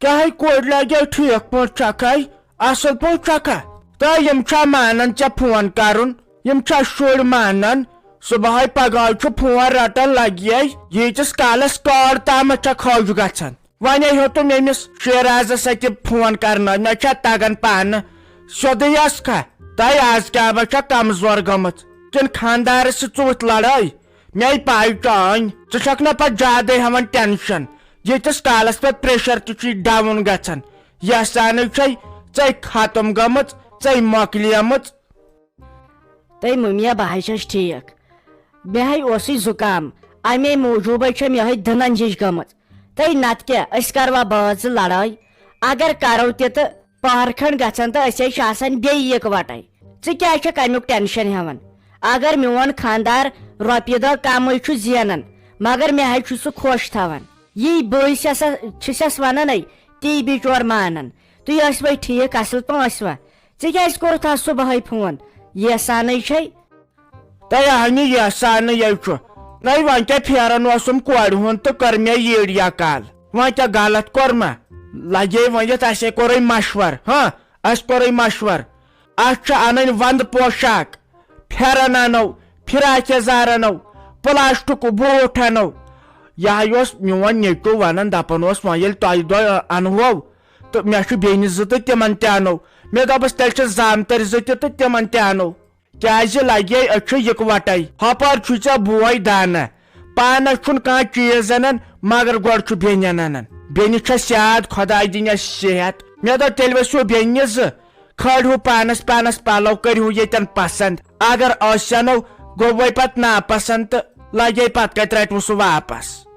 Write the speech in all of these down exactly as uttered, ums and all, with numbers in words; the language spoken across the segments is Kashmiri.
کیٛاہ ہے کورِ لگے ٹھیٖک پٲٹھۍ چھکھے؟ اصل پٲٹھۍ چھکھا؟ تہٕ یِم چھا مانان ژےٚ فون کرُن؟ یِم چھا شُرۍ مانان؟ صبحٲے پگہٲے چھُ فون رٹان لگے، ییٖتِس کالس کارڈ تامتھ چھکھ حٲج گژھان۔ وۄنۍ ہیوٚتُم ییٚمِس شیرازس اتہِ فون کرنہٕ، مےٚ چھا تگان پانہٕ سیوٚدُے ٲس کھا؟ تۄہہِ آز کیٛاہ بہ چھا کمزور گٔمٕژ؟ کِنہٕ خانٛدارس سۭتۍ ژوٗتھ لڑٲے؟ مےٚ پاے چٲنۍ، ژٕ چھکھ نہ پتہٕ زیادے ہٮ۪وان ٹینشن، ییٖتِس کالس پتہٕ پریشر تہِ چھُے ڈاوُن گژھان۔ یحسانٕے چھے ژے ختم گٔمٕژ، ژے مۄکلیمٕژ۔ تہٕ مُمیا، بہٕ حظ چھَس ٹھیٖک۔ مےٚ حظ اوسُے زُکام، اَمے موٗجوٗبَے چھےٚ مےٚ یِہوٚے دٕنَن ہِش گٔمٕژ۔ تہٕ نَتہٕ کیٛاہ، أسۍ کَروا بٲژ زٕ لَڑٲے؟ اگر کَرو تہِ تہٕ پَہر کھنٛڈ گژھن تہٕ أسۍ حظ چھِ آسان بیٚیہِ یِکوَٹَے۔ ژٕ کیٛازِ چھَکھ اَمیُک ٹٮ۪نشَن ہٮ۪وان؟ اگر میون خانٛدار رۄپیہِ دَہ کَمٕے چھُ زینان، مگر مےٚ حظ چھُ سُہ خۄش تھاوان۔ یی بہٕ چھَسا، چھِسَس وَنان ہے، تی بِچور مانان۔ تُہۍ ٲسوَے ٹھیٖک، اَصٕل پٲٹھۍ ٲسوا؟ ژےٚ کیٛازِ کوٚرُتھ آز صُبحٲے فون؟ یحسانٕے چھے۔ تۄہہِ اہنہِ یحسانٕے یے چھُ۔ نَے وۄنۍ کیٛاہ پھیران اوسُم کورِ ہُنٛد تہٕ کٔر مےٚ ییٖڈیا کال۔ وۄنۍ کیٛاہ غلط کوٚر ما؟ لگے ؤنِتھ اَسے کوٚرُے مشور، ہاں، اَسہِ کوٚرُے مشور۔ اَتھ چھِ اَنٕنۍ وَندٕ پوشاک، پھٮ۪رن اَنو، فراک یزار اَنو، پلاسٹکُک بوٗٹھ اَنو۔ یہِ ہا اوس میون نیٚچو وَنان، دَپان اوس، وۄنۍ ییٚلہِ تۄہہِ دۄہ اَنہو، تہٕ مےٚ چھُ بیٚنہِ زٕ تہٕ تِمن تہِ اَنو۔ مےٚ دوٚپُس، تیٚلہِ چھِ زامتٕرۍ زٕ تہِ تہٕ تِمن تہِ اَنو۔ کیٛازِ لگے أسۍ چھِ یِکوَٹَے۔ ہۄپٲرۍ چھُے ژےٚ بوے دانہ، پانس چھُنہٕ کانٛہہ چیٖز اَنان، مگر گۄڈٕ چھُ بیٚنٮ۪ن اَنان۔ بیٚنہِ چھےٚ سیاد، خۄداے دِنٮ۪س صحت۔ مےٚ دوٚپ، تیٚلہِ ؤسِو بیٚنہِ زٕ، کھٲلِو پانس پانس پلو، کٔرِو ییٚتٮ۪ن پسند۔ اگر أسۍ اَنو، گوٚوے پتہٕ ناپسند تہٕ لگے پتہٕ کتہِ رٹِوٕ سُہ واپس۔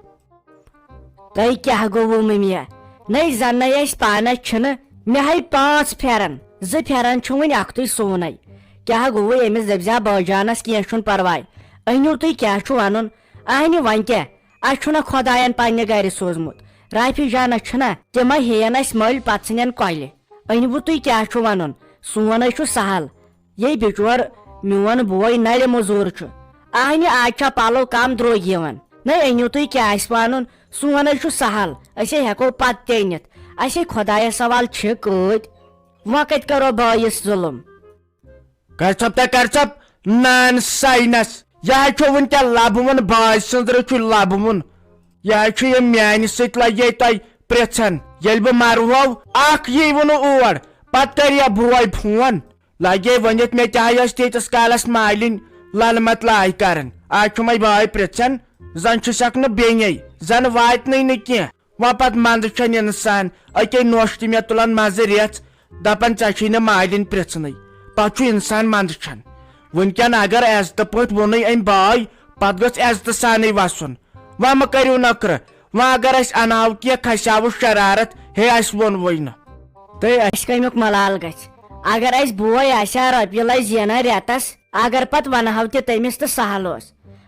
تۄہہِ کیٛاہ گوٚوُ مٔمیا؟ نَے زَنَے اَسہِ پانَس چھِنہٕ، مےٚ ہَے پانٛژھ پھٮ۪رَن، زٕ پھٮ۪رَن چھُ وٕنہِ اَکھتُے سُوُنَے۔ کیٛاہ گوٚوُ أمِس؟ دٔپۍ زِ ہا بٲجانَس کینٛہہ چھُنہٕ پَرواے، أنِو تُہۍ کیٛاہ چھُ وَنُن۔ اَہنہِ وۄنۍ کیٛاہ؟ اَسہِ چھُنہ خۄدایَن پنٛنہِ گَرِ سوٗزمُت۔ رافی جانَس چھُنہ، تِمَے ہیٚیَن اَسہِ مٔلۍ پَتہٕ ژھٕنن کۄلہِ۔ أنِوُ تُہۍ کیٛاہ چھُ وَنُن؟ سون ہے چھُ سَہَل۔ یے بِچور میون بوے نَلہِ مٔزوٗر چھُ۔ اہنہِ آز چھا پَلو کَم درٛوگۍ یِوان؟ نَے أنِو تُہۍ کیٛاہ آسہِ وَنُن، سون ہے چھُ سَہَل، أسے ہٮ۪کو پَتہٕ تہِ أنِتھ۔ اَسے خۄدایَس حوال چھِ کۭتۍ۔ وۄنۍ کَتہِ کَرو بٲیِس ظُلُم؟ کَر ژَپ تہٕ کَر ژَپ، نان ساینَس۔ یہِ ہا چھُ وٕنکٮ۪ن لَبہٕ وُن بٲے سٕنٛز رٔچھُن لَبہٕ وُن۔ یہِ ہا چھُ یہِ میٛانہِ سۭتۍ لَگے تۄہہِ پرٛژھان۔ ییٚلہِ بہٕ مَرٕ ہوو، اَکھ یی وُنہٕ اور، پَتہٕ کَرِ یا بوے فون۔ لگے ؤنِتھ مےٚ کیٛاہ ٲس تیٖتِس کالس مالِنۍ للمت لاے کران۔ آز چھُ مےٚ بٲے پرژھان، زن چھُسکھ نہٕ بیٚنے، زن واتنٕے نہٕ کینٛہہ۔ وۄنۍ پتہٕ منٛدٕ چھُن انسان، أکے نوٚش تہِ مےٚ تُلان منٛزٕ ریژھ، دپان ژےٚ چھُے نہٕ مالِنۍ پرژھنٕے۔ پتہٕ چھُ انسان منٛدٕ چھُن۔ وٕنکٮ۪ن اگر عزتہٕ پٲٹھۍ ووٚنُے أمۍ بٲے، پتہٕ گوٚژھ عزتہٕ سانٕے وسُن۔ وۄنۍ مہ کٔرِو نکرٕ۔ وۄنۍ اگر أسۍ انہو کینٛہہ، کھسہِ ہاوُس شرارت، ہے، اسہِ ووٚنوُے نہٕ۔ تہٕ اسہِ کمیُک ملال گژھِ؟ اگر اسہِ بوے آسہِ ہا رۄپیہِ لچھ زینان رٮ۪تس، اگر پتہٕ ونہو تہِ تٔمِس تہٕ سہل اوس۔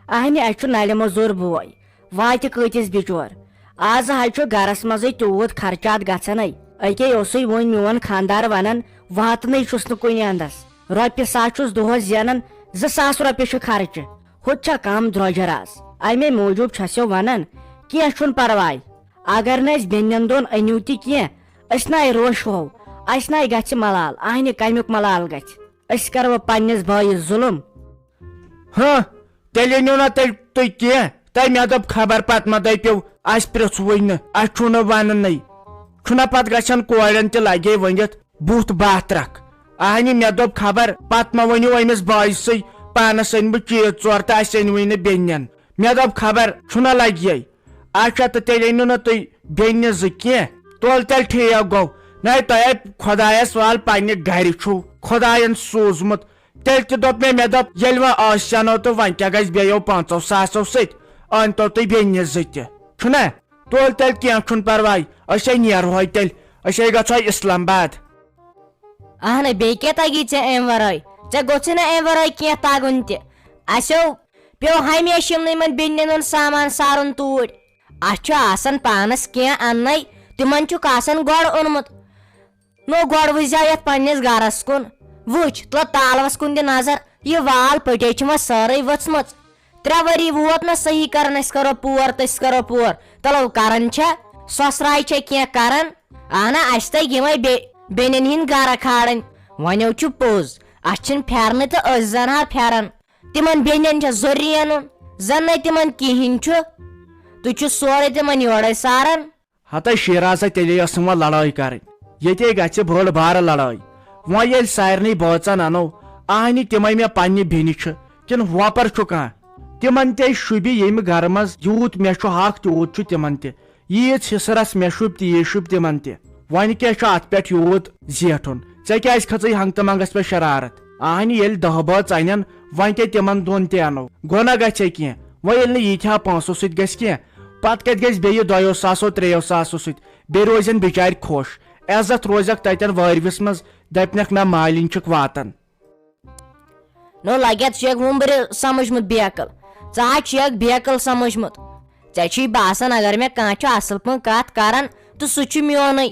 اہنہِ، اسہِ چھُ نلہِ مٔزوٗر بوے، واتہِ کۭتِس بِچور؟ آز حظ چھُ گرس منٛزٕے تیوٗت خرچات گژھان۔ أکے اوسُے وۄنۍ میون خانٛدار ونان، واتنٕے چھُس نہٕ کُنہِ اندس۔ رۄپیہِ ساس چھُس دۄہس زینان، زٕ ساس رۄپیہِ چھُ خرچہٕ۔ ہُتہِ چھا کم درۄجر آز؟ امے موٗجوٗب چھسو ونان، کینٛہہ چھُنہٕ پرواے۔ اگر نہٕ أسۍ بیٚنٮ۪ن دۄن أنِو تہِ کینٛہہ، أسۍ ناے روشوو، اسہِ ناے گژھِ ملال، اہنہِ کمیُک ملال گژھِ؟ أسۍ کروا پننِس بٲیِس ظُلُم؟ ہاں، تیٚلہِ أنِو نا تیٚلہِ تُہۍ کینٛہہ۔ تۄہہِ مےٚ دوٚپ خبر پتہٕ ما دٔپِو، اسہِ پرٛژھوٕے نہٕ، اسہِ چھُو نہٕ وننٕے۔ چھُنہ پتہٕ گژھان کورٮ۪ن تہِ لگے ؤنِتھ، بُتھ باتھ رکھ۔ اہنہِ، مےٚ دوٚپ خبر پتہٕ ما ؤنِو أمِس بٲیسٕے، پانس أنۍ بہٕ چیٖز ژور تہٕ اسہِ أنۍ وٕنہِ نہٕ بیٚنٮ۪ن۔ مےٚ دوٚپ خبر چھُنہ لگہِ۔ اچھا، تہٕ تیٚلہِ أنِو نہٕ تُہۍ بیٚنہِ زٕ کینٛہہ۔ تُل تیٚلہِ ٹھیٖک گوٚو۔ نَے تۄہہِ ہے خۄدایَس وال پننہِ گرِ چھُو خۄدایَن سوٗزمُت۔ تیٚلہِ تہِ دوٚپ مےٚ، مےٚ دوٚپ، ییٚلہِ وۄنۍ ٲسۍ اَنو تہٕ وۄنۍ کیٛاہ گژھِ بیٚیو پنٛژو ساسو سۭتۍ؟ أنۍتو تُہۍ بیٚنہِ زٕ تہِ۔ چھُنہ؟ تُل تیٚلہِ کینٛہہ چھُنہٕ پرواے، أسۍ ہے نیرہوے تیٚلہِ، أسۍ ہے گژھوے اسلام آباد۔ اہنہ، بیٚیہِ کیٛاہ تگی ژےٚ امہِ ورٲے؟ ژےٚ گوٚژھُے نہ امہِ ورٲے کینٛہہ تگُن تہِ۔ اسیو پیوٚو ہمیشہِ یِمنٕے یِمن بیٚنٮ۪ن ہُنٛد سامان سارُن توٗرۍ۔ اسہِ چھُ آسان پانس کینٛہہ اننَے، تِمن چھُکھ آسان گۄڈٕ اوٚنمُت۔ نو گۄڈٕ وٕچھزیو یتھ پننِس گرس کُن۔ وٕچھ، تُل تالوس کُن دِ نظر، یہِ وال پٔٹے چھِ وۄنۍ سٲرٕے ؤژھمٕژ۔ ترٛےٚ ؤری ووت نہ صحیح کران، أسۍ کرو پور تہٕ أسۍ کرو پور۔ تلو کران چھا؟ سۄسراے چھےٚ کینٛہہ کران۔ اہنہ، اسہِ تگہِ یِمے بے-، بیٚنٮ۪ن ہِنٛدۍ گرٕ کھالٕنۍ۔ وۄنۍ چھُ پوٚز، اسہِ چھِنہٕ پھیرنہٕ تہٕ أسۍ زنہٕ ہا پھیرن۔ تِمن بیٚنٮ۪ن چھےٚ ضروٗری انُن، زن نَے تِمن کِہیٖنۍ چھُ۔ تُہۍ چھِو سورُے تِمن یورے ساران۔ ہتے شیرازا، تیٚلے ٲسٕم وۄنۍ لڑٲے کرٕنۍ۔ ییٚتے گژھِ بٔڑ بارٕ لڑٲے۔ وۄنۍ ییٚلہِ سارنٕے بٲژن انو، آہنہِ تِمے مےٚ پننہِ بیٚنہِ چھِ، کِنہٕ وۄپر چھُ کانٛہہ؟ تِمن تے شوٗبہِ ییٚمہِ گرٕ منٛز یوٗت مےٚ چھُ حق، تیوٗت چھُ تِمن تہِ۔ ییٖژ حِسرس مےٚ شوٗبہِ، تیٖژ شوٗبہِ تِمن تہِ۔ وۄنۍ کیٛاہ چھُ اتھ پٮ۪ٹھ یوٗت زیٹھُن؟ ژےٚ کیٛازِ کھٔژٕے ہنٛگتہٕ منٛگس پٮ۪ٹھ شرارت؟ آہنہِ ییٚلہِ دَہ بٲژ انن، وۄنۍ کیٛاہ تِمن دۄن تہِ انو؟ گوٚو نہ گژھِ کینٛہہ؟ وۄنۍ ییٚلہِ نہٕ ییٖتۍ ہا پونٛسو سۭتۍ گژھِ کینٛہہ، پتہٕ کتہِ گژھِ بیٚیہِ دۄیو ساسو، ترٛیٚیو ساسو سۭتۍ؟ بیٚیہِ روزن بِچارِ خۄش، عزت روزکھ تتٮ۪ن وٲرۍوِس منٛز، دپنکھ نہ مالِنۍ چھِکھ واتان۔ نو لگیت چھُ اکھ وُمبرِ سمجھمُت بیکل۔ ژٕ ہا چھُ اکھ بیکل سمجھمُت۔ ژےٚ چھُے باسان اگر مےٚ کانٛہہ چھُ اصل پٲٹھۍ کتھ کران تہٕ سُہ چھُ میونُے۔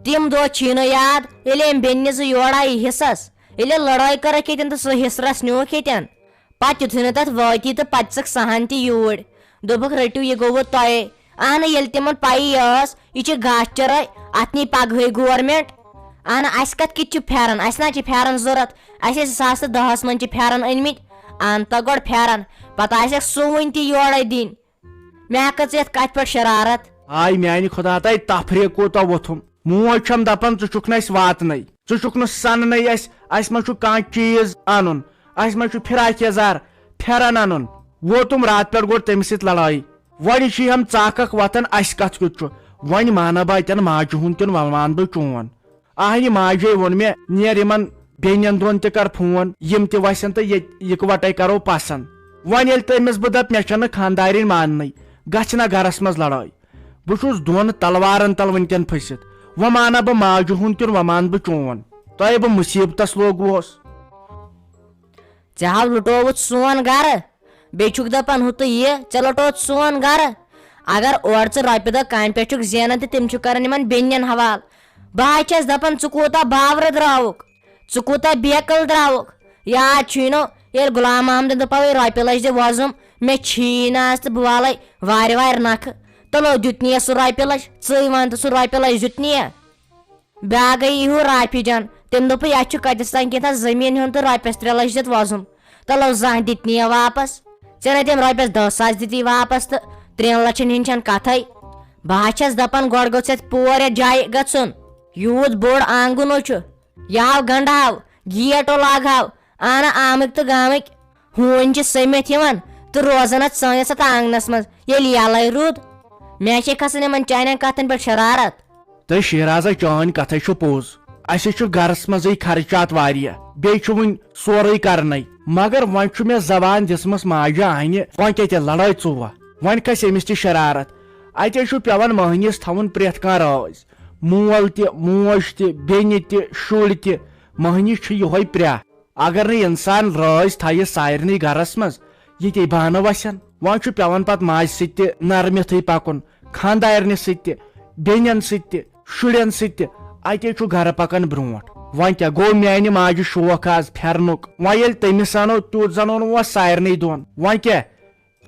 تِم دۄہ چھی نہٕ یاد، ییٚلہِ أمۍ بیٚنہِ زٕ یورٕ آیہِ حصس، ییٚلہِ لڑٲے کٔرٕکھ ییٚتٮ۪ن تہٕ سُہ حصرس نیوٗکھ ییٚتٮ۪ن۔ پتہٕ یُتھُے نہٕ تتھ وٲتی تہٕ پتہٕ ژٕکھ سہن تہِ یوٗرۍ۔ دوٚپُکھ، "رٔٹِو، یہِ گوٚوٕ تۄہے۔" اہنہٕ، ییٚلہِ تِمن پیی ٲس، یہِ چھِ گاسہٕ چرٲے، اتھ نی پگہٕے گورمنٹ۔ اہنہٕ، اسہِ کتھ کِتھ چھُ پھیرن؟ اسہِ نہ چھِ پھیرن ضروٗرت۔ اسہِ ٲسۍ زٕ ساس تہٕ دہس منٛز چھِ پھیرن أنۍ مٕتۍ۔ ان تہٕ گۄڈٕ پھیرن، پتہٕ آسٮ۪کھ سُوٕنۍ تہِ یورے دِنۍ۔ مےٚ ہا کٔژ یتھ کتھِ پٮ۪ٹھ شرارت۔ آے میانہِ خدا تہٕ تفریٖق کوٗتاہ ووٚتھُم۔ موج چھم دپان، "ژٕ چھُکھ نہٕ اسہِ واتنَے، ژٕ چھُکھ نہٕ سننَے اسہِ، اسہِ ما چھُ کانٛہہ چیٖز انُن، اسہِ ما چھُ فراک یزار، پھیرن انُن؟" ووتُم راتہٕ پٮ۪ٹھ گۄڈٕ تٔمِس سۭتۍ لڑٲے۔ وۄنۍ چھِ ہم ژاکھ اکھ وتھان، اسہِ کتھ کیُتھ چھُ؟ وۄنۍ مانہ بہٕ اتٮ۪ن ماجہِ ہُنٛد کِنہٕ وۄنۍ مان بہٕ چون؟ اہنہِ ماجے ووٚن مےٚ، "نیر یِمن بیٚنٮ۪ن دۄن تہِ کر فون، یِم تہِ وسن تہٕ ییٚتہِ یکوٹے کرو پسند۔" وۄنۍ ییٚلہِ تٔمِس بہٕ دپ، "مےٚ چھنہٕ خاندارِنۍ ماننٕے، گژھِ نہ گرس منٛز لڑٲے۔" بہٕ چھُس دۄن تلوارن تل وٕنکٮ۪ن پھٔسِتھ۔ وۄنۍ مانہ بہٕ ماجہِ ہُنٛد کِنہٕ وۄنۍ مان بہٕ چون؟ تۄہہِ بہٕ مُصیبتس لوگوس۔ ژےٚ ہاو لُٹووُتھ سون گرٕ، بیٚیہِ چھُکھ دپان ہُہ تہٕ یہِ، ژےٚ لُٹووُتھ سون گرٕ۔ اگر اورٕ ژٕ رۄپیہِ دہ کامہِ پٮ۪ٹھ چھُکھ زینان تہٕ تِم چھِ کران یِمن بیٚنٮ۪ن حوالہٕ۔ بہٕ ہا چھَس دپان، ژٕ کوٗتاہ باورٕ درٛاوُکھ، ژٕ کوٗتاہ بیقل درٛاوُکھ۔ یاد چھُے نہٕ، ییٚلہِ غلام محمدن دوٚپہَوے، "رۄپیہِ لچھ دِ وۄزُم، مےٚ چھی نہٕ آز تہٕ بہٕ والَے وارِ وارِ نکھٕ۔" تہٕ لو دیُت نِیَس سُہ رۄپیہِ لچھ، ژٕے وَن تہٕ، سُہ رۄپیہِ لچھ دیُت نِیَس؟ بیٛاکھ گٔیے ہُہ رافی جان، تٔمۍ دوٚپُے، "اَسہِ چھُ کَتِس تام کینٛژھا زٔمیٖن ہیوٚن تہٕ رۄپیَس ترٛےٚ لَچھ دِتھ وۄزُم۔" تہٕ لو زانٛہہ دِتۍ نہٕ یہِ واپس۔ ژےٚ نَے تٔمۍ رۄپیَس دَہ ساس دِتی واپس تہٕ ترٛٮ۪ن لَچھَن ہِنٛدۍ چھَنہٕ کَتھَے۔ بہٕ ہا چھَس دَپان، گۄڈٕ گوٚژھ اَتہِ پور یَتھ جایہِ گژھُن۔ یوٗت بوٚڑ آنٛگُن ہو چھُ، یہِ ہاو گنٛڈٕ ہاو، گیٹ ہو لاگہٕ ہاو، اَنہٕ آمٕکۍ تہٕ گامٕکۍ ہوٗنۍ چھِ سٔمِتھ یِوان تہٕ روزان اَتھ سٲنِس اَتھ آنٛگنَس منٛز، ییٚلہِ یَلَے روٗد۔ مےٚ چھے کھسان یِمَن چانٮ۪ن کَتھَن پٮ۪ٹھ شرارت۔ تہٕ شیرازا، چٲنۍ کتھے چھُ پوٚز، اسہِ چھُ گرس منٛزٕے خرچات واریاہ، بیٚیہِ چھُ وُنہِ سورُے کرنَے۔ مگر وۄنۍ چھُ مےٚ زبان دِژمٕژ ماجہِ آہنہِ، وۄنۍ کتہِ لڑٲے ژوٚوا؟ وۄنۍ کھسہِ أمِس تہِ شرارت۔ اتے چھُ پٮ۪وان مٔہنِس تھاوُن پرٛٮ۪تھ کانٛہہ رٲضۍ، مول تہِ، موج تہِ، بیٚنہِ تہِ، شُرۍ تہِ۔ مٔہنِس چھُ یِہوے پرٛاہ۔ اگر نہٕ انسان رٲضۍ تھایہِ سارنٕے گرس منٛز، یہِ تے بانہٕ وسن۔ وۄنۍ چھُ پٮ۪وان پتہٕ ماجہِ سۭتۍ تہِ نرمِتھٕے پکُن، خاندارنہِ سۭتۍ تہِ، بیٚنٮ۪ن سۭتۍ تہِ، شُرٮ۪ن سۭتۍ تہِ۔ اتے چھُ گرٕ پکان برونٛٹھ۔ وۄنۍ کیٛاہ گوٚو، میانہِ ماجہِ شوق آز پھٮ۪رنُک۔ وۄنۍ ییٚلہِ تٔمِس انو، تیُتھ زن اوٚن وۄنۍ سارنٕے دۄن۔ وۄنۍ کیٛاہ،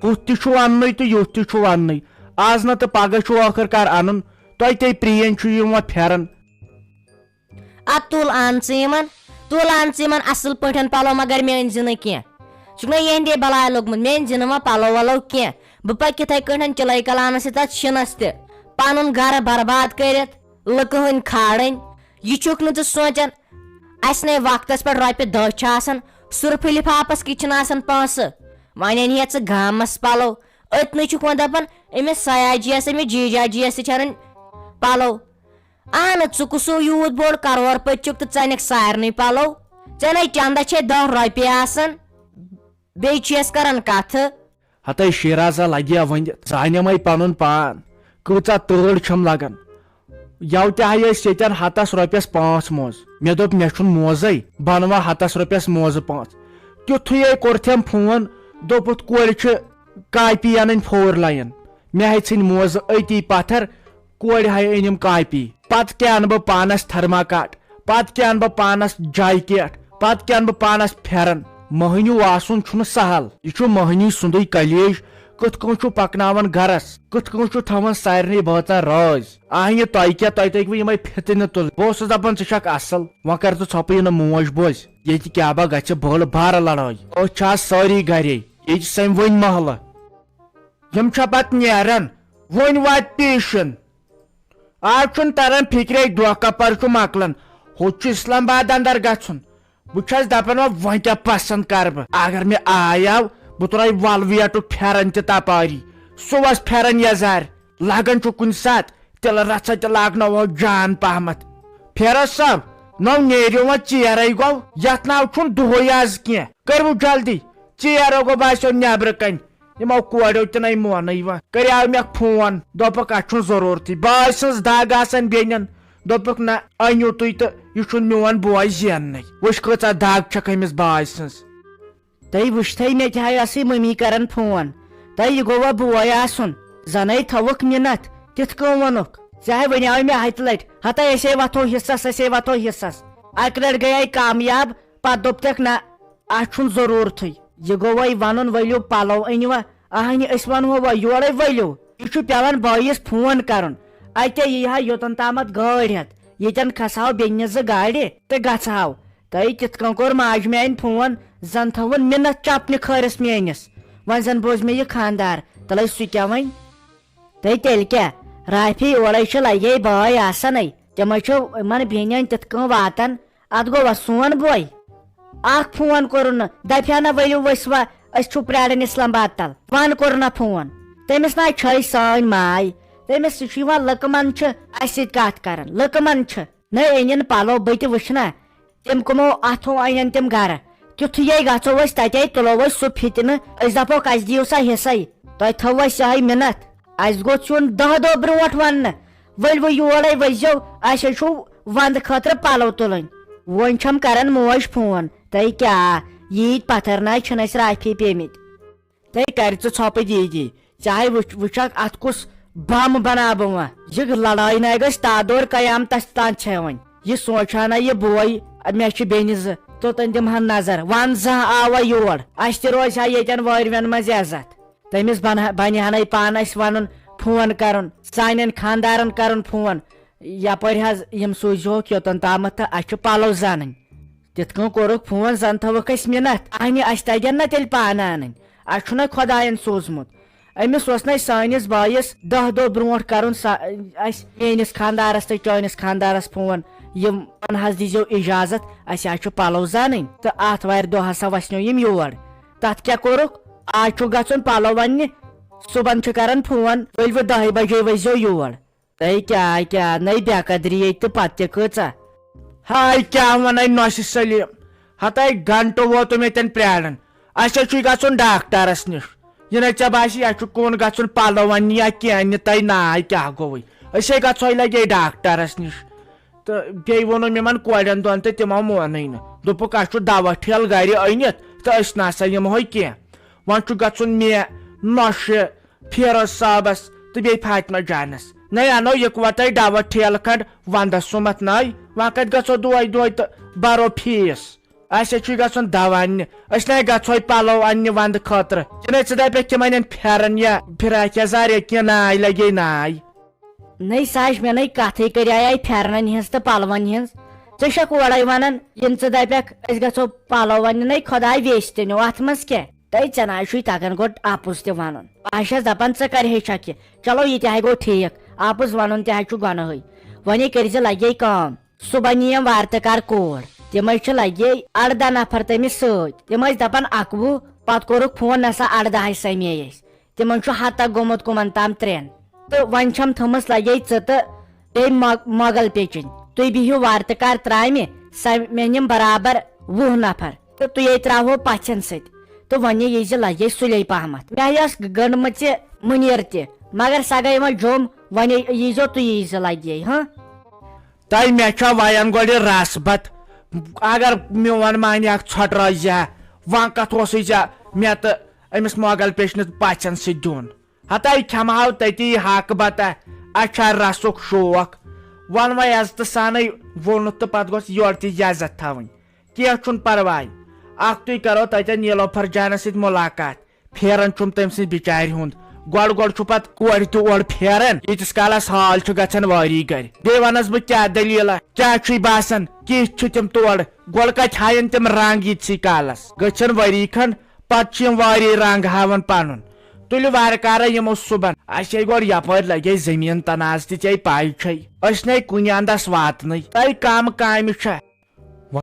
ہُتھ تہِ چھُ اننُے تہٕ یُتھ تہِ چھُ اننُے۔ آز نہ تہٕ پگاہ چھُ ٲخٕر کار انُن۔ تۄہہِ تے پرٛینۍ چھُ یِم وۄنۍ پھٮ۪رن۔ اد تُل اَن ژٕ یِمن، تُل اَن ژٕ یِمن اصل پٲٹھۍ پلو، مگر مےٚ أنۍ زِ نہٕ کینٛہہ۔ ژٕ چھُکھ نہ یِہندے بلاے لوٚگمُت، مےٚ أنۍ زِ نہٕ وۄنۍ پلو ولو کینٛہہ۔ بہٕ پکہٕ کِتھے کٲٹھۍ چِلے کلانس سۭتۍ تتھ شِنس تہِ؟ پنُن گرٕ برباد کٔرِتھ، لُکہٕ ہٕنٛدۍ کھالٕنۍ۔ یہِ چھُکھ نہٕ ژٕ سونٛچان، اسہِ نے وقتس پٮ۪ٹھ رۄپیہِ دہ چھِ آسان، سُرفہٕ لفافس کِتھ چھِنہٕ آسان پونٛسہٕ؟ وۄنۍ اَنہِ ہے ژٕ گامس پلو، أتنٕے چھُکھ وۄنۍ دپان، أمِس سیاجی یس، أمِس جیجاجی یس تہِ چھِ انٕنۍ پلو۔ اہن، ژٕ کُس ہیوٗ یوٗت بوٚڑ کرور پٔتۍ چھُکھ تہٕ ژٕ انکھ سارنٕے پلو؟ ژےٚ نے چندس چھے دہ رۄپیہِ آسان، بیٚیہِ چھیس کران کتھٕ۔ ہتے شیرازا، لگیا ؤنِتھ، زانیمے پنُن پان، کۭژاہ تۭر چھم لگان۔ یوٕ تہِ ہاے ٲسۍ ییٚتٮ۪ن ہتس رۄپیس پانٛژھ موزٕ۔ مےٚ دوٚپ، مےٚ چھُنہٕ موزے، بہٕ انہٕ وۄنۍ ہتس رۄپیس موزٕ پانٛژھ۔ تیُتھُے ہے کوٚرتھم فون، دوٚپُتھ، کورِ چھِ کاپی انٕنۍ فور لایِن۔ مےٚ ہے ژھٕنۍ موزٕ أتی پتھر، کورِ ہاے أنِم کاپی۔ پتہٕ کیٛاہ انہٕ بہٕ پانس تھرماکاٹ؟ پتہٕ کیٛاہ انہٕ بہٕ پانس جاکیٹ؟ پتہٕ کیٛاہ انہٕ بہٕ پانس پھٮ۪رن؟ مٔہنیوٗ آسُن چھُنہٕ سہل۔ یہِ چھُ مٔہنی سُنٛدُے کلیج، کِتھ کٔنۍ چھُو پکناوان گرس؟ کِتھ کٔنۍ چھُو تھاوان سارنٕے بٲژن رٲضۍ؟ آہنہِ تۄہہِ کیٛاہ، تۄہہِ تٔکوٕ یِمے فِتنہٕ تُلٕنۍ؟ بہٕ اوسُس دپان، ژٕ چھکھ اصل، وۄنۍ کر ژٕ ژھۄپہٕ، یہِ نہٕ موج بوزِ۔ ییٚتہِ کیٛاہ با گژھِ بٔڑ بارٕ لڑٲے؟ أسۍ چھِ آز سٲری گرے، ییٚتہِ سمہِ وۄنۍ محلہٕ۔ یِم چھا پتہٕ نیران؟ وۄنۍ واتہِ پیشن۔ آز چھُنہٕ تران فِکرے، دۄہ کپر چھُ مۄکلان۔ ہُتہِ چھُ اسلام آباد اندر گژھُن۔ بہٕ چھَس دَپان، وۄنۍ، وۄنۍ کیٛاہ پسنٛد کَرٕ بہٕ؟ اگر مےٚ آے آو، بہٕ تُلہٕ وَلویٹُک پھٮ۪رن تہِ تپٲری۔ سُہ وَس پھٮ۪رن یَزارِ۔ لگان چھُ کُنہِ ساتہٕ تِلہٕ رژھا تہِ لاگناوہو جان پہمتھ۔ فیروز صٲب، نو نیرِو وۄنۍ، ژیرَے گوٚو۔ یَتھ ناو چھُنہٕ دُہٕے آز کینٛہہ۔ کٔرِو جلدی، ژیر گوٚو، بہٕ آسیو نٮ۪برٕ کنہِ۔ یِمو کورٮ۪و تہِ نَے مونٕے وۄنۍ۔ کریاو مےٚ فون، دوٚپُکھ، اَسہِ چھُنہٕ ضروٗرتٕے۔ بہٕ ٲسٕس دگ آسان بیٚنٮ۪ن۔ دوٚپُکھ، نہ، أنِو تُہۍ تہٕ یہِ چھُنہٕ میون بوے زیننٕے۔ وٕچھ، کۭژاہ دگ چھکھ أمِس باے سٕنٛز۔ تۄہہِ وٕچھتھٕے مےٚ تہِ ہاے ٲسٕے مٔمی کران فون۔ تۄہہِ یہِ گوٚوا بوے آسُن؟ زَنَے تھٲوٕکھ مِنَتھ، تِتھ کٔنۍ ووٚنُکھ۔ ژےٚ ہاے وَنیٛاوے مےٚ ہَتہِ لَٹہِ، ہتا أسے وَتھو حِصَس، أسے وَتھو حِصَس۔ اَکہِ لَٹہِ گٔیے کامیاب، پَتہٕ دوٚپتَکھ، نہ، اَتھ چھُنہٕ ضروٗرتھٕے۔ یہِ گوٚوَے وَنُن، ؤلِو پَلو أنِوا؟ اہنہِ، أسۍ ونہو وۄنۍ یورے ؤلِو۔ یہِ چھُ پٮ۪وان بٲیِس فون کرُن۔ اتے یی ہا یوٚتن تامتھ گٲڑۍ ہٮ۪تھ، ییٚتٮ۪ن کھسہٕ ہاو بیٚنہِ زٕ گاڑِ تہٕ گژھٕ ہاو۔ تہٕ تِتھ کٔنۍ کوٚر ماجہِ میانہِ فون، زن تھٲوٕن مِنت چپنہِ کھٲرِس میٲنِس۔ وۄنۍ زن بوزِ مےٚ یہِ خاندار، تلے سُہ کیٛاہ وۄنۍ؟ تہٕ تیٚلہِ کیٛاہ؟ رافی اورے چھِ لگے بٲے آسنے، تِمے چھِ یِمن بیٚنٮ۪ن تِتھ کٔنۍ واتان۔ اتھ گوٚوا سون بوے؟ اکھ فون کوٚرُن نہٕ، دپہِ ہا نہ ؤلِو ؤسوا، أسۍ چھِو پرٛاران اسلام آباد تل۔ وۄنۍ کوٚر نہ فون۔ تٔمِس نہ چھے سٲنۍ ماے، تٔمِس چھُ یِوان لُکہٕ من چھِ اسہِ سۭتۍ کتھ کران، لُکہٕ من چھِ۔ نہ أنِن پلو بہٕ تہِ وٕچھنہ، تِم کٕمو اتھو انن تِم گرٕ۔ تیُتھُے گژھو أسۍ تتے تُلو أسۍ سُہ فِتنہٕ، أسۍ دپوکھ اسہِ دِیِو سا حصے، تۄہہِ تھٲوو اسہِ یہے مِنتھ۔ اسہِ گوٚژھ یُن دہ دۄہ برونٹھ وننہٕ، ؤلِو یورے ؤسۍزیو، اسہِ ہے چھُو ونٛدٕ خٲطرٕ پلو تُلٕنۍ۔ وۄنۍ چھم کران موج فون، تۄہہِ کیٛاہ؟ ییٖتۍ پتھر ناے چھِنہٕ اسہِ رافی پیمٕتۍ۔ تۄہہِ کرِ ژٕ ژھۄپہٕ دیٖدی، چاہے وٕچھ، وٕچھکھ اتھ کُس بم بناو بہٕ وۄنۍ۔ یہِ لڑٲے ناے گژھِ تادور قیامتس تام چھےٚ وۄنۍ۔ یہِ سونٛچہٕ ہا نہ یہِ بوے، مےٚ چھِ بیٚنہِ زٕ، توٚتن دِمہٕ ہن نظر۔ ون زانٛہہ آوا یور، اسہِ تہِ روزِ ہا ییٚتٮ۪ن وٲرۍوٮ۪ن منٛز عزت۔ تٔمِس بنہ-، بنہِ ہنَے پانہٕ اَسہِ وَنُن، فون کَرُن، سانٮ۪ن خانٛدارَن کَرُن فون، یَپٲرۍ حظ یِم سوٗزِہوکھ یوٚتَن تامَتھ تہٕ اَسہِ چھُ پَلو زَنٕنۍ۔ تِتھ کٔنۍ کوٚرُکھ فون، زَن تھٲوٕکھ اَسہِ مِنَتھ، اَہنہِ اَسہِ تَگن نہ تیٚلہِ پانہٕ اَنٕنۍ، اَسہِ چھُنہ خۄدایَن سوٗزمُت۔ أمِس اوس نہ سانِس بٲیِس دَہ دۄہ برونٛٹھ کَرُن سا-، اَسہِ میٛٲنِس خانٛدارَس تہٕ چٲنِس خانٛدارَس فون، یِم حظ دیٖزیو اِجازت، اَسہِ حظ چھُ پَلو زَنٕنۍ تہٕ آتھوارِ دۄہ ہسا وَسنو یِم یور۔ تتھ کیٛاہ کوٚرُکھ؟ آز چھُ گژھُن پلو وننہِ، صُبحن چھُ کران فون، ؤلِو دَہہِ بجے ؤسۍزیو یور۔ تۄہہِ کیٛاہ، کیٛاہ نٔے بے قدری ییٚتہِ تہٕ پتہٕ تہِ کۭژاہ؟ ہاے کیٛاہ ونے نۄشہِ سلیٖم، ہتاے گنٹہٕ ووتُم ییٚتٮ۪ن پرٛاران۔ اسہِ ہے چھُے گژھُن ڈاکٹرس نِش۔ یہِ نے ژےٚ باسی اسہِ چھُ کُن گژھُن پلو وننہِ یا کینٛہہ اننہِ، تۄہہِ ناے کیٛاہ گوٚوُے؟ أسۍ ہے گژھوے لگے ڈاکٹرس نِش۔ تہٕ بیٚیہِ ووٚنُم یِمن کورٮ۪ن دۄن تہٕ تِمو مونُے نہٕ۔ دوٚپُکھ، "اَسہِ چھُ دوا ٹھیلہٕ گرِ أنِتھ تہٕ أسۍ نہ سا یِمہوے کینٛہہ۔ وۄنۍ چھُ گژھُن مےٚ، نۄشہِ، فیروز صٲبس تہٕ بیٚیہِ فاطمہ جانس۔ نَے اَنو یِکوَٹَے دوا ٹھیلہٕ کھنٛڈ وندس سُمتھ نَے۔ وۄنۍ کتہِ گژھو دۄہے دۄہے تہٕ برو فیٖس؟ اَسہِ ہے چھُے گژھُن دوا اننہِ۔ أسۍ نَے گژھوے پلو اننہِ وندٕ خٲطرٕ۔ کِنہٕ ژٕ دپکھ تِمن اَن پھٮ۪رن یا فراک یزار یا کینٛہہ ناے لگے ناے۔" نٔے ساج، مےٚ نٔے کتھٕے کریایے پھیرنن ہٕنٛز تہٕ پلون ہٕنٛز۔ ژٕ چھکھ اورے ونان، یِم ژٕ دپکھ أسۍ گژھو پلو وننہِ، نٔے خۄداے ویسہِ تہِ نیو اتھ منٛز کیٛاہ؟ تہٕ ژےٚ نہ چھُے تگان گۄڈٕ اپُز تہِ ونُن۔ بہٕ چھس دپان ژٕ کر ہیٚچھکھ یہِ۔ چلو یہِ تہِ ہے گوٚو ٹھیٖک، اپُز ونُن تہِ ہے چھُ گۄناہٕے۔ وۄنۍ کٔرۍ زِ لگے کٲم، صُبحن یِیِم وارٕ تہٕ کار کور۔ تِمے چھِ لگے ارداہ نفر تٔمِس سۭتۍ۔ تِم ٲسۍ دپان اکوُہ، پتہٕ کوٚرُکھ فون، نسا ارداہے سمے أسۍ۔ تِمن چھُ ہتا گوٚمُت کُمن تام ترٛٮ۪ن۔ تہٕ وۄنۍ چھم تھٲمٕژ لگے ژٕ تہٕ بیٚیہِ مۄ-، مۄغل پیچِنۍ۔ تُہۍ بِہِو وارٕ تہٕ کار ترامہِ، سۄ مےٚ نِم برابر وُہ نفر۔ تہٕ تُہۍ یے ترٛاوہو پژھٮ۪ن سۭتۍ۔ تہٕ وۄنۍ یی زِ لگے سُلے پہمتھ۔ مےٚ ٲس گٔنڈمٕژ یہِ مُنیر تہِ، مگر سۄ گٔے وۄنۍ جوٚم۔ وۄنۍ یی زیو تُہۍ یی زِ لگے، ہاں۔ تۄہہِ مےٚ چھا وَیَن گۄڈٕ رَس بَتھ؟ اگر میون معنی اکھ ژھۄٹہٕ روزِ ہا، وۄنۍ کَتھ اوسُے ژےٚ مےٚ تہٕ أمِس مۄغل پیشنِس پَژھٮ۪ن سۭتۍ دیُن؟ ہَتَے کھٮ۪مہٕ ہاو تٔتی ہاکہٕ بَتہ، اَسہِ چھا رَسُک شوق۔ وۄنۍ وۄنۍ عزتہٕ سانٕے ووٚنُتھ تہٕ پَتہٕ گوٚژھ یورٕ تہِ عزت تھاوٕنۍ۔ کینٛہہ چھُنہٕ پرواے، اکھتُے کرو تتٮ۪ن نیلوفر جانس سۭتۍ ملاقات۔ پھیران چھُم تٔمۍ سٕنٛدِ بِچارِ ہُنٛد۔ گۄڈٕ گۄڈٕ چھُ پتہٕ کورِ تہِ اورٕ پھیران، ییٖتِس کالس حال چھُ گژھان وٲری گرِ۔ بیٚیہِ ونس بہٕ، کیٛاہ دٔلیٖلہ، کیٛاہ چھُے باسان، کِتھۍ چھِ تِم تورٕ؟ گۄڈٕ کتہِ ہاین تِم رنگ ییٖتسٕے کالس؟ گٔژھن ؤری کھنڈ، پتہٕ چھِ یِم وٲری رنگ ہاوان پنُن۔ تُلِو وارٕ کارا یِمو صُبحن۔ اسہِ ہے گۄڈٕ یپٲرۍ لگے زٔمیٖن تنازٕ تہِ، ژےٚ پاے چھے۔ أسۍ نے کُنہِ اندس واتنٕے۔ تۄہہِ کم کامہِ چھےٚ؟